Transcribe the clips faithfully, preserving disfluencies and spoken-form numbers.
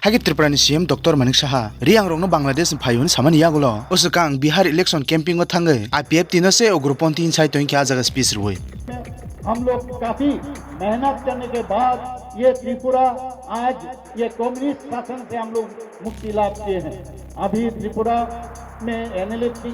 Agi Tripura ni C M Doctor Manik Saha Riang rokno Bangladesh ni phaio hwnwi samani yagulo, o swkang Bihar election camping o thangwi I P F T no se ugroponthi hinsai tongkha a jaga speech rwui. हम लोग काफी मेहनत करने के बाद ये त्रिपुरा आज ये कम्युनिस्ट शासन से हम लोग मुक्ति लाभ किए हैं। अभी त्रिपुरा में एनएलएफटी,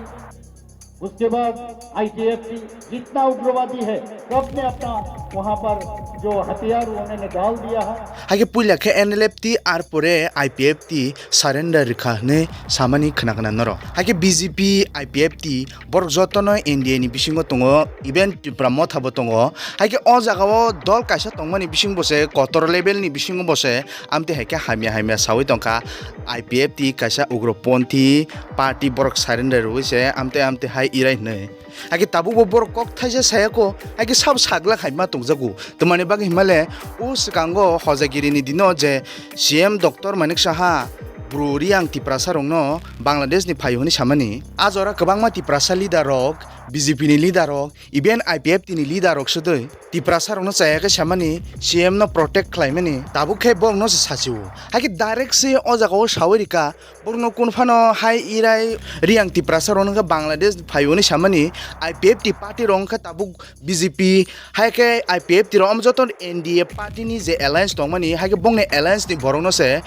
उसके बाद आईटीएफटी, जितना उग्रवादी है, सबने अपना वहाँ पर जो हथियार उन्होंने डाल दिया है। Haikhe puila khe N L F T, arpore I P F T surrender rwkha hwnwi samani khna khna norok. Haikhe B J P, I P F T borok jotono India ni bisingo tongo, even Tipra Motha bo tongo. Haikhe o jaga o dol kaisa tongmani bisingo bo se kotor level ni bisingo bo se amtwi haikhe hamya hamya sawi tongkha. I P F T kaisa ugroponthi party borok surrender rwui se amtwi amtwi hai irai hwnwi. Haikhe tabukbo borok kok thaisa sayako, haikhe sabo sagla khaima tongjago. Twmani bagwi himale o swkango hojagiri ni dino je C M Doctor Manik Saha bru Riang Tiprasa rokno Bangladesh ni phaio hwnwi samani. A jora kwbangma Tiprasa leader rok, B J P ni leader rok, even I P F T ni leader rok sudoi Tiprasa rokno chaya khe samani, C M no protect khlaimani, tabuk khe borokno se sachio. Haikhe direct se o jaga o sawi rika, borokno kun phano hai irai Riang Tiprasa rokno khe Bangladesh phaio hwnwi samani, I P F T party rok khe tabuk B J P, haikhe I P F T rok omo joto N D A party ni je alliance tongmani, haikhe bongni alliance ni borokno se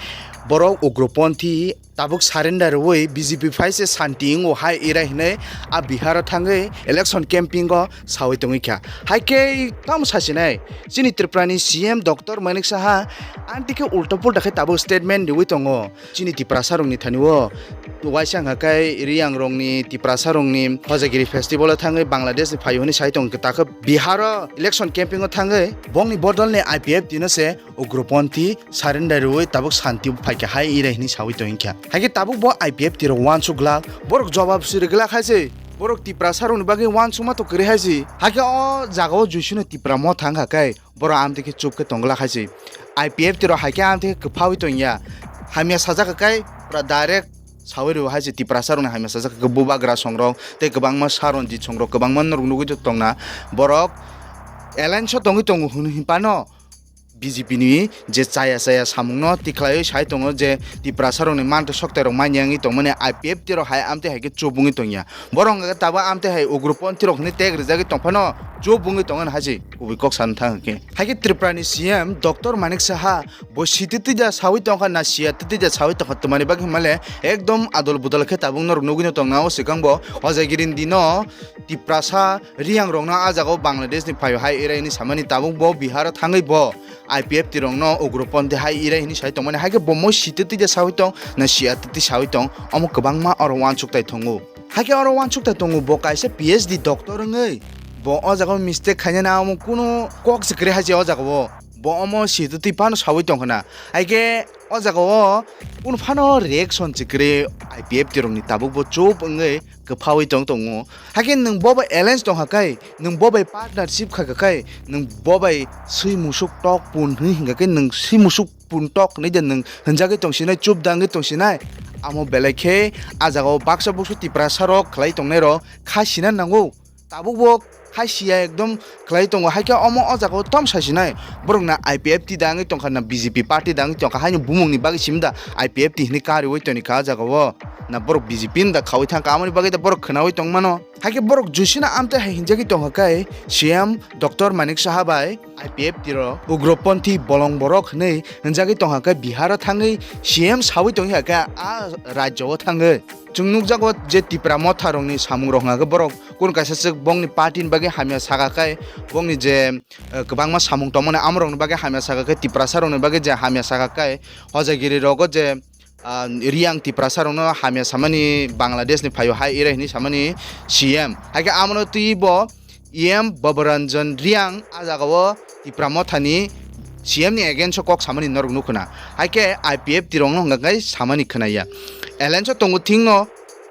borok ugroponthi tabuk surrender rwui B J P phai se shanti wngo hai irai hwnwi a Bihar o thangwi election camping o sawi tongwi kha. Haikhe tamo sasinai chini Tripura ni C M Doctor Manik Saha anti khe ulta pulta khe tabuk statement rwui tongo. Chini Tiprasa rokni thani o waisa wngkha khe Riang rokni Tiprasa rokni Hojagiri festival o thangwi Bangladesh ni phaio hwnwi sai tong khe, ta khe Bihar o election camping o thangwi bongni bodol ni I P F T no se ugroponthi surrender rwui tabuk shanti phaikha hai irai hwnwi sawi tongkha. Haikhe tabuk bo I P F T rok uansuk glak, borok jobab siri glak hai se, borok Tiprasa rokni bagwi uansukma to kwrwi hai se. Haikhe o jaga o Joysono Tipra Motha wngkha khe borok amtwi khe chup khe tong glak hai se. I P F T rok haikhe amtwi khe kwphaui tongya, hamya sajak khe kai pura direct sawi rw hai se, Tiprasa rokni hamya sajak khe bubagra songrok tei kwbangma Saronjit songrok kwbangma norok nugui tongna, borok alliance o tongwi tongo hwn-, hwnphano B J P ni je chaya chaya samungno tikhlaiwi sai tongo je Tiprasa rokni manto soktai rok manya wngwi tongmani I P F T rok hai amtwi hai khe chup wngwi tongya. Borok hwnka khe tabuk amtwi hai ugroponthi rok hwnwi tag rijagwi tongphano chup wngwi tongo hai se kubui kok sana thang khe. Hai khe Tripura ni C M Doctor Manik Saha bo sitwi twi da sawi tongkha na siya twi twi da sawi tongkha twmani bagwi hwnmale ekdom adol budol khe tabuk norok nugwi no tongna o swkang bo Hojagiri ni dino Tiprasa Riang rokno a jaga o Bangladesh ni phaio hai irai hwnwi samani, tabuk bo Bihar o thangwi bo I P F T rokno ugroponthi hai irai hwnwi sai tongmani, hai khe bo moi sitwi twi da sawi tong na siya twi twi sawi tong, omo kwbangma oro uansuk tai tongo. Hai khe oro uansuk tai tongo bo kaisa P H D doctor wngwi bo o jaga o mistake khainani amo kunu kok se kwrwi hai se o jaga o, bo omo sitwi twi phano sawi tong khna. Hai khe o jaga o kunu phano reaction se kwrwi I P F T rokni tabuk bo chup wngwi kwphaui tong tongo. Hakhe nwng bo bai alliance tong kha kai, nwng bo bai partnership kha kha kai, nwng bo bai swi musuk tok pun hwnwi hingkha khe nwng swi musuk pun tok hwnwi de nwng hwnjagwi tong sinai, chup dangwi tong sinai. Amo belai khe a jaga o baksa buksu Tiprasa rok khlai tongnai rok kha sina nango. Tabuk bo kha siya ekdom khlai tongo, hakhe omo o jaga o tom sa sinai. Borok na I P F T da wngwi tong kha na B J P party da wngwi tong kha, haino bumung ni bagwi simi da I P F T hwnwi kariui toni kha a jaga o. Na borok B J P ni da khaui thang kha, amoni bagwi da borok khwnaui tong mano. Hakhe borok jusina amtwi hai hinjagwi tong kha khe C M Doctor Manik Saha bai I P F T rok ugroponthi bolong borok hwnwi hinjagwi tong kha khe Bihar o thangwi C M saui tong kha khe a rajyo o thangwi. Chwng nukjago je Tipra Motha rokni samung rok hwnkha khe borok kun kaisa swk bongni party ni bagwi hamya saka khe bongni je, eh, kwbangma samung tongmani amorokni bagwi hamya saka khe Tiprasa rokni bagwi je hamya saka khe Hojagiri rogo je ah, Riang Tiprasa rokno hamya samani Bangladesh ni phaio hai irai hwnwi samani C M. Hai khe amono twi bo E M Baburanjan Riang a jaga o Tipra Motha ni C M ni against o kok samani norok nukho na. Hai khe I P F T rokno hwnkha khe samani khwnaya. Alliance o tongo thing no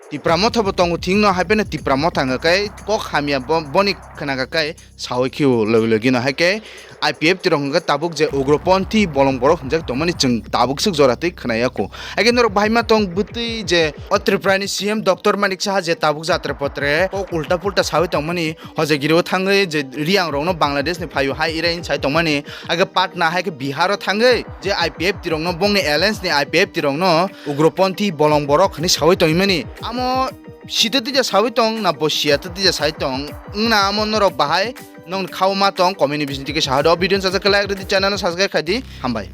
Tipra Motha bo tongo thing no, hai phano Tipra Motha hwnkha khe kok hamya bo-, boni khna kha khe sawi khio logi logi no, hai khe I P F T rok hwnkha tabuk je ugroponthi bolong borok hwnjak tongmani chwng tabuk swk jora twi khna ya kho. Hai khe norok bahai ma tong bwtwi je o Tripura ni C M Doctor Manik Saha je tabuk jatra potre kok ulta pulta sawi tongmani, hojagiri o thangwi je Riang rokno Bangladesh ni phaio hai irai sai tongmani, age Patna hai khe Bihar o thangwi je I P F T rokno, bongni alliance ni I P F T rokno ugroponthi bolong borok hwnwi sawi tongmani. Amo sita tija sawi tong na bo siya ta tija sai tong wngna, amo norok bahai nong khao ma tong comment ni bising tike saha do. Video sajak khe like rwdi, channel no subscribe khai di, hambai.